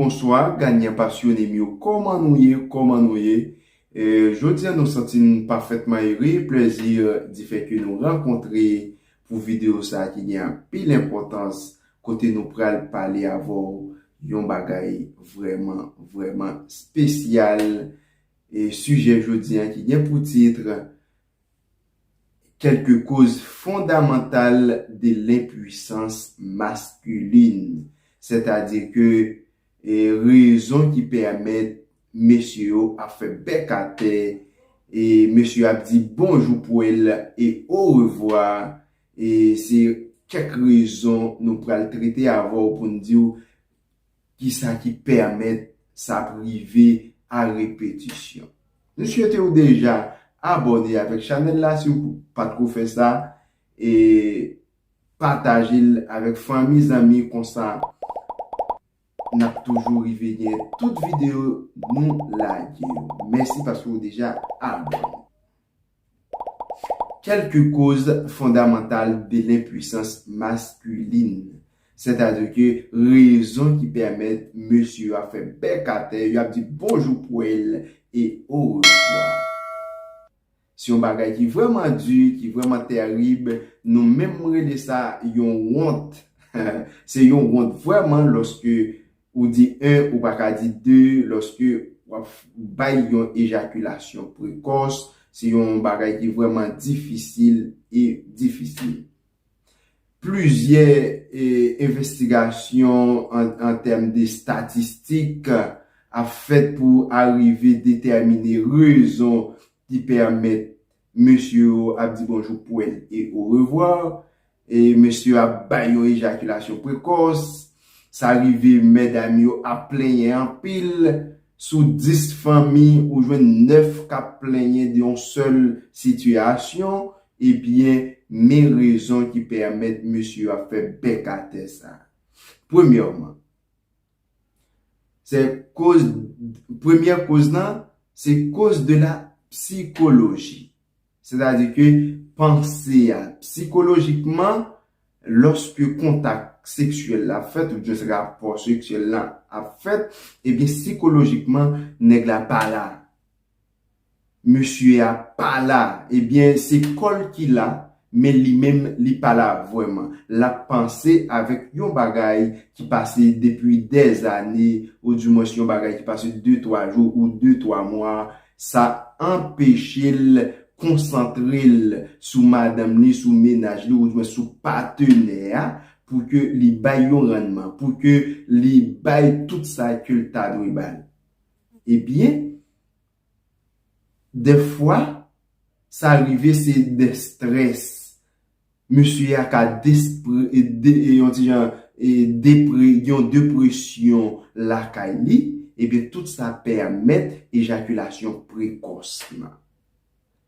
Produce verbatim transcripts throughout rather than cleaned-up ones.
Bonswa, ganyan pasyone m yo, kòman nou ye, kòman nou ye? E, jodi a nou santi n pafètman ere, plèzi di fè ke nou rankontre pou videyo sa a ki gen anpil enpòtans, kote nou pral pale avè w yon bagay vrèman, vrèman espesyal. E sijè jodi a ki gen pou tit, quelques causes fondamentales de l'impuissance masculine, sètadi ke e rezon ki pèmèt mesye yo ap fè bèk atè, e mesye yo ap di bonjou pou el e orevwa, e se kèk rezon nou pral trete avè w pou n di w kisa ki pèmèt sa ap rive a repetisyon. Nou swete w deja abòne avèk chanèl la si w pa t ko fè sa, e pataje l avèk fanmi, zanmi, konsa n ap toujou rive gen tout videyo nou lage yo. Mèsi paske w deja abòne. Quelques causes fondamentales de l'impuissance masculine. Sètadi ke rezon ki pèmèt mesye yo ap fè bèk atè, yo ap di bonjou pou el e orevwa. Se yon bagay ki vrèman di, ki vrèman tèrib. Nou menm rele sa yon wont. Se yon wont vrèman lòske ou di en, ou pa ka di de, lòske w ap bay yon ejakilasyon prekòs, se yon bagay ki vrèman difisil e difisil. Plizyè e, envestigasyon an, an tèm de estatistik ap fèt pou arive detèmine rezon ki pèmèt mesye yo ap di bonjou pou el e orevwa, e mesye yo ap bay yon ejakilasyon prekòs, sa rive medam yo ap plenyen anpil, sou dis fanmi ou jwenn nèf k ap plenyen de yon sèl sitiyasyon, ebyen men rezon ki pèmèt mesye yo ap fè bèk atè sa. Premyèman, se koz, premyè koz lan, se koz de la psychologie. Sètadi ke panse a, sikolojikman, lòske kontak seksyèl la fèt, oubyen rapò seksyèl la ap fèt, ebyen sikolojikman, nèg la pa la. Mesye a pa la, ebyen se kò l ki la, men li menm li pa la vrèman. L ap panse avèk yon bagay ki pase depi dèzane, oudimwens yon bagay ki pase de twa jou ou de twa mwa, sa anpeche l konsantre l sou madanm li, sou mennaj li, oudimwens sou patenè a, pou ke li bay yon rannman, pou ke li bay tout sa ke l ta dwe bay. Ebyen, dèfwa, sa rive se de strès. Mesye a ka despre, e de, e yon ti jan, e depre, yon depresyon lakay li, ebyen tout sa pèmèt ejakilasyon prekòs lan.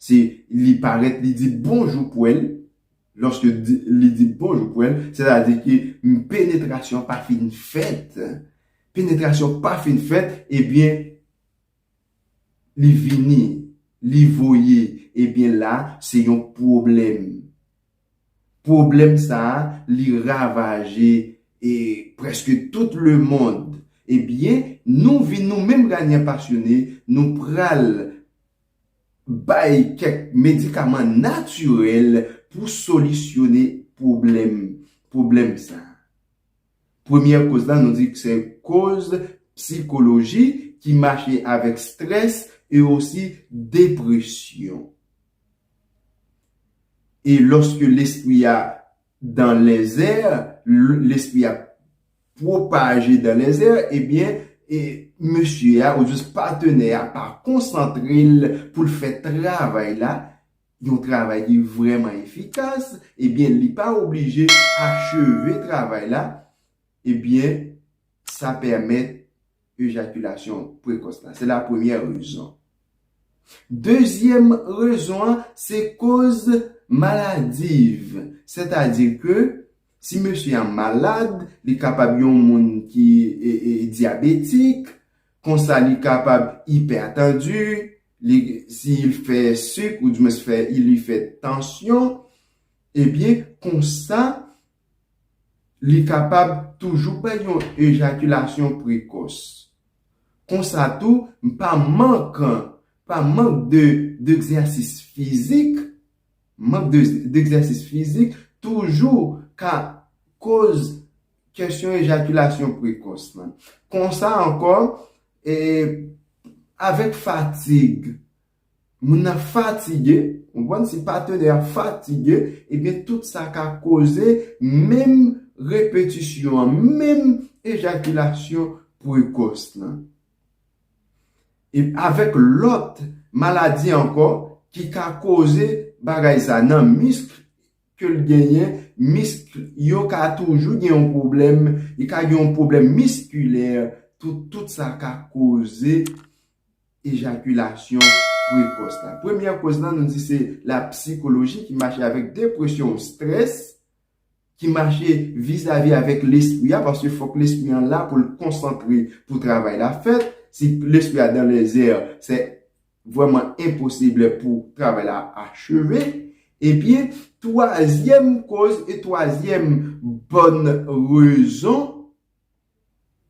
Se li parèt, li di bonjou pou el, lòske di, li di bonjou pou el, sètadi ke penetrasyon pa fin fèt. Penetrasyon pa fin fèt, ebyen, li vini, li voye, ebyen la, se yon pwoblèm. Pwoblèm sa a, li ravaje e prèske tout lemonn. Ebyen, nou vin, nou menm ganyan pasyone, nou pral bay kèk medikaman natirèl pou solisyone pwoblèm, pwoblèm sa a. Premyè koz la, nou di ke se koz psikoloji ki mache avèk strès e osi depresyon. E lòske lespri a dans les airs, l-, lespri a pwopaje dans les airs, ebyen, e mesye a, oubyen patenè a, pa konsantre l pou l fè travay la, yon travay ki vrèman efikas, ebyen, li pa oblije acheve travay la, ebyen, sa pèmèt ejakilasyon prekòs la. Se la premyè rezon. Dezyèm rezon an, se koz maladiv. Sètadi ke si mesye a malad, li kapab yon moun ki e, e, dyabetik, konsa li kapab ipètandi, li, si l fè sik, oudimwens fè, li fè tansyon, ebyen, konsa, li kapab toujou bay yon ejakilasyon prekòs. Konsa tou, pa mank, pa mank de, d'egzèsis fizik, mank de, d'egzèsis fizik toujou ka koz kesyon ejakilasyon prekòs lan. Konsa ankò, e, avèk fatig, moun nan fatige, ou konprann, si patenè a fatige, ebyen, tout sa ka koze menm repetisyon an, menm ejakilasyon prekòs lan. E avèk lòt maladi ankò ki ka koze bagay sa nan misk ke l genyen, misk yo ka toujou gen yon pwoblèm, li ka gen yon pwoblèm miskilè, tout, tout sa ka koze ejakilasyon prekòs la. Premyè kòz lan, nou di se la psikoloji ki mache avèk depresyon, estrès, ki mache vizavi avèk lespri a, paske fòk lespri an la pou l konsantre pou travay la fèt. Si lespri a dans les airs, se vrèman enposib pou travay la acheve. Ebyen, twazyèm kòz e twazyèm bòn rezon,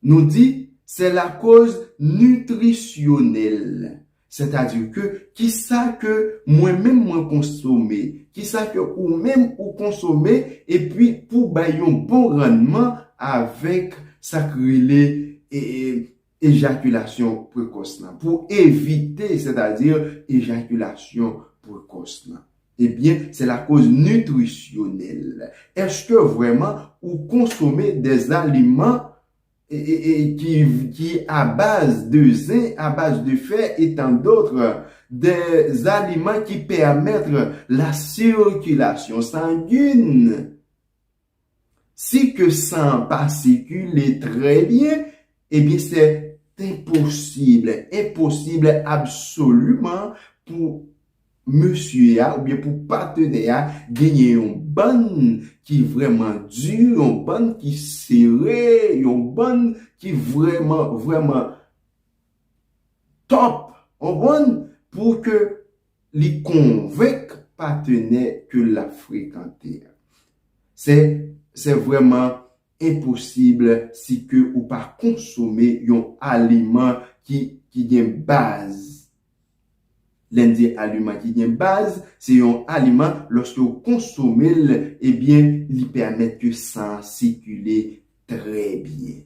nou di, se lakoz nitrisyonèl. Sètadi ke kisa ke mwen menm mwen konsome, kisa ke ou menm ou konsome, epi pou bay yon bon rannman avèk sa k rele, e, e, ejakilasyon prekòs lan, pou evite, sètadi ejakilasyon prekòs lan. Ebyen, se lakoz nitrisyonèl. Èske vrèman ou konsome dèzaliman, e, e, e, ki, ki a baz de zen, a baz de fè, e tan dòt, dèzaliman ki pèmèt la sikilasyon sangin? Si ke san an pa sikile trè byen, ebyen, se enposib, enposib absoliman pou mesye a oubyen pou patenè a genyen yon bann ki vrèman di, yon bann ki sere, yon bann ki vrèman, vrèman top, ou konprann, pou ke li konvenk patenè ke l ap frekante a. Se, se vrèman enposib si ke ou pa konsome yon aliman ki, ki gen baz. Lè n di aliman ki gen baz, se yon aliman, lòske w konsome l, ebyen, li pèmèt ke san an sikile trè byen.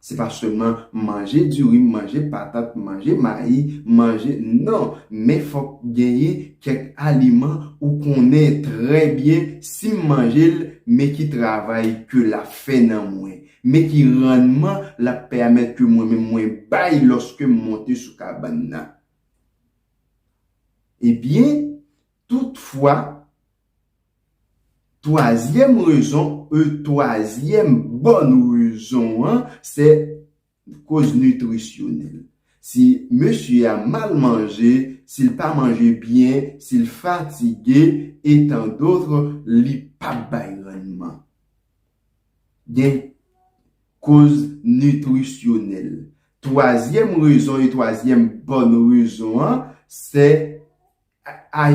Se pa sèlman manje diri, manje patat, manje mayi, manje, non, men fòk genyen kèk aliman ou konnen trè byen si m manje l, men ki travay ke l ap fè nan mwen, men ki rannman l ap pèmèt ke mwen menm mwen bay lòske m monte sou kabann nan. Ebyen, toutfwa, twazyèm rezon, e twazyèm bòn rezon an, se koz nitrisyonèl. Si mesye a mal manje, si l pa manje byen, si l fatige, e tan dòt, li p ap bay rannman. Gen koz nitrisyonèl. Twazyèm rezon e twazyèm bòn rezon an, se a,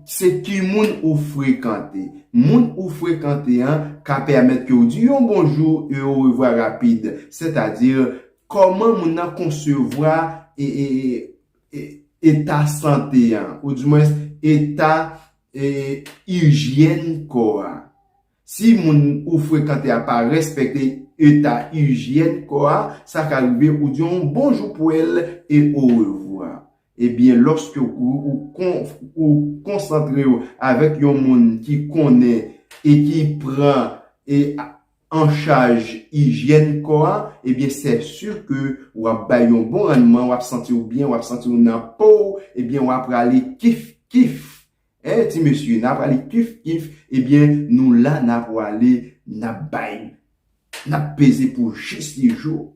se ki moun ou frekante. Moun ou frekante an ka pèmèt ke w di yon bonjou e orevwa rapid. Sètadi, kòman moun nan konsevwa e, e, e, e, eta sante an, oudimwens eta, e, ijyèn kò a. Si moun ou frekante a pa respekte eta ijyèn kò a, sa ka rive ou di yon bonjou pou el e orevwa. Ebyen, lòske ou, ou, kon, ou konsantre w avèk yon moun ki konnen e ki pran e an chaj ijyèn kò a, ebyen, se si ke w ap bay yon bon rannman, w ap santi w byen, w ap santi w nan po w, ebyen, w ap prale kif kif. E, ti mesye, n ap prale kif kif, ebyen, nou la, n ap prale, n ap bay, n ap peze pou jis li jou.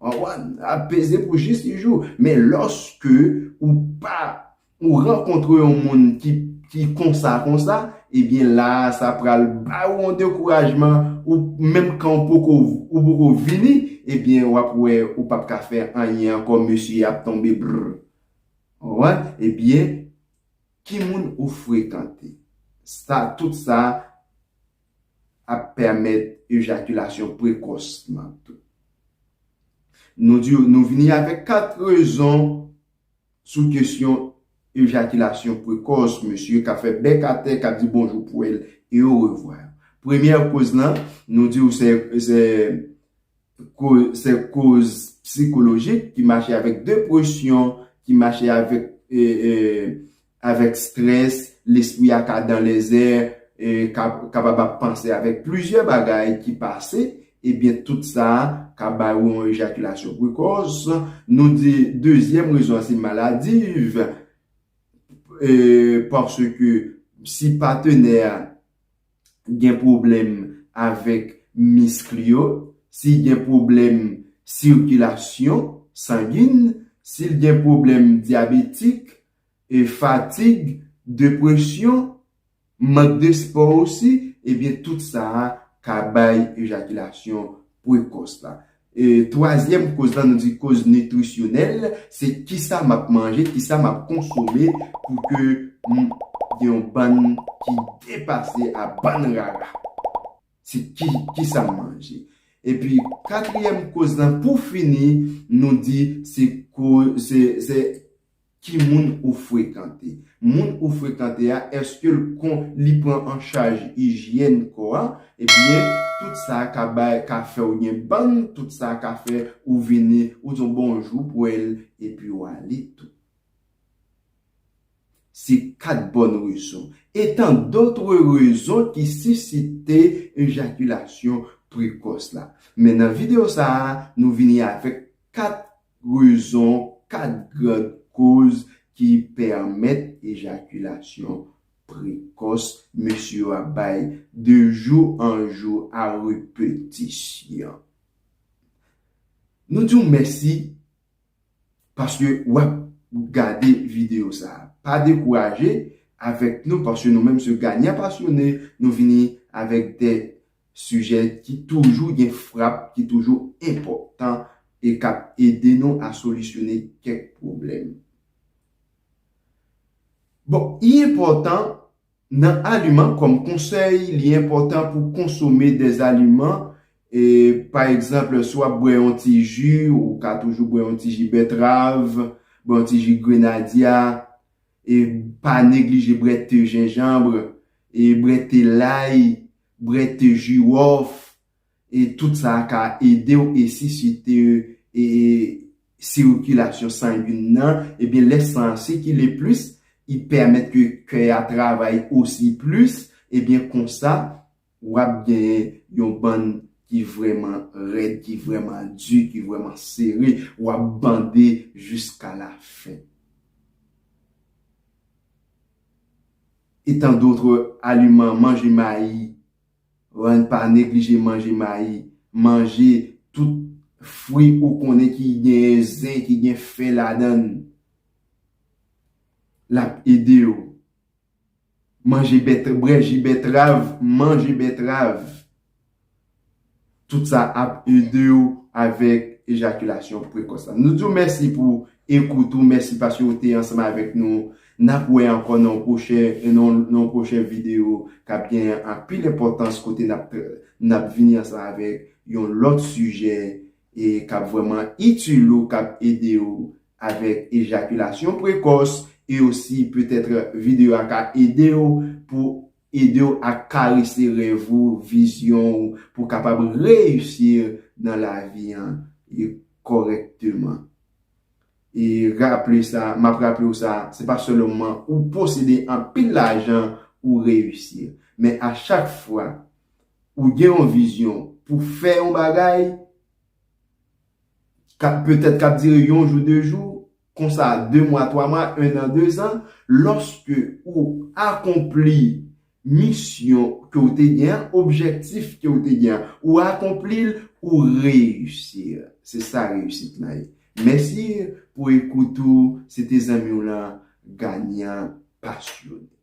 Ou konprann? Ap peze pou jis li jou. Men lòske ou pa, ou rankontre yon moun ki, ki konsa, konsa, ebyen la, sa pral ba ou yon dekourajman, ou menm kan ou poko, ou poko vini, ebyen w ap wè ou p ap ka fè anyen ankò, mesye ap tonbe brr. Ou konprann? Ebyen, ki moun ou frekante? Sa, tout sa ap pèmèt ejakilasyon prekòs nan tou. Nou di, nou vini avèk kat rezon sou kesyon ejakilasyon prekòs, mesye k ap fè bèk atè, k ap di bonjou pwèl e orevwa. Premyè koz lan, nou di w se, se ko-, se koz sikolojik ki mache avèk depresyon, ki mache avèk, e, e, avèk strès, lespri a ka dan lèzè, e, ka, kapab ap panse avèk plizyè bagay ki pase, ebyen, tout sa ka bay ou yon ejakilasyon prekòs. Nou di dezyèm rezon an se maladiv, e, paske si patenè a gen pwoblèm avèk misk li yo, si gen pwoblèm sikilasyon sangin, si l gen pwoblèm dyabetik, e fatig, depresyon, mank de spò osi, ebyen, tout sa a ka bay ejakilasyon prekòs la. E twazyèm koz la, nou di koz nitrisyonèl, se kisa m ap manje, kisa m ap konsome pou ke m gen yon bann ki depase a bann rara. Se ki, kisa m manje. Epi, katriyèm koz lan, pou fini, nou di se ko-, se, se ki moun ou frekante. Moun ou frekante a, èske l kon, li pran an chaj ijyèn kò a? Ebyen, tout sa ka bay, ka fè w gen bann, tout sa ka fè ou vini, ou di yon bonjou pwèl, epi w ale tou. Se kat bòn rezon. E tan dotre rezon ki sisite ejakilasyon prekòs la. Men nan videyo sa a, nou vini avèk kat rezon, kat gran koz ki pèmèt ejakilasyon prekòs mesye yo ap bay de jou an jou a repetisyon. Nou di w mèsi paske w ap gade videyo sa a. Pa dekouraje avèk nou, paske nou menm se Ganyan Pasyone, nou vini avèk de sijè ki toujou gen frap, ki toujou enpòtan e k ap ede nou a solisyone kèk pwoblèm. Bon, li enpòtan nan aliman, kòm konsèy, li enpòtan pou konsome de aliman, e, pa egzanp, si w ap bwè yon ti ji, ou ka toujou bwè yon ti ji bètrav, bwè yon ti ji grenadya, e pa neglije bwè te jenjanm, e bwè te lay, bwè te jiwòf, e tout sa a ka ede w e sisite, e, sikilasyon sangin nan, ebyen, lè san an sikile plis, li pèmèt ke kè a travay osi plis, ebyen, konsa, w ap genyen yon bann ki vrèman rèd, ki vrèman di, ki vrèman sere, w ap bande jiska la fen. E tan dotre aliman, manje mayi, pa neglije manje mayi, manje tout fwi ou konnen ki genyen zen, ki gen fè ladan l. L ap ede w. Manje bèt-, bwè ji bètrav, manje bètrav. Tout sa ap ede w avèk ejakilasyon prekòs la. Nou di w mèsi pou ekout ou, mèsi paske w te ansanm avèk nou. N ap wè ankò nan yon pwochen, nan, nan yon pwochen videyo k ap gen anpil enpòtans kote n ap, n ap vini ansanm avèk yon lòt sijè e k ap vrèman itil ou, k ap ede w avèk ejakilasyon prekòs e osi petèt videyo a ka ede w pou ede w a karese rèv ou, vizyon ou, pou w kapab reyisi nan lavi an e kòrèkteman. E raple sa, m ap raple w sa, se pa sèlman ou posede anpil lajan ou reyisi, men a chak fwa ou gen yon vizyon pou fè yon bagay, k ap, petèt k ap dire yon jou, de jou, konsa de mwa, twa mwa, en an, de zan, lòske ou akonpli misyon ke w te gen an, objektif ke w te gen an, ou akonpli l, ou reyisi. Se sa reyisit lan ye. Mèsi pou ekout ou, se te zanmi w lan, Ganyan Pasyone.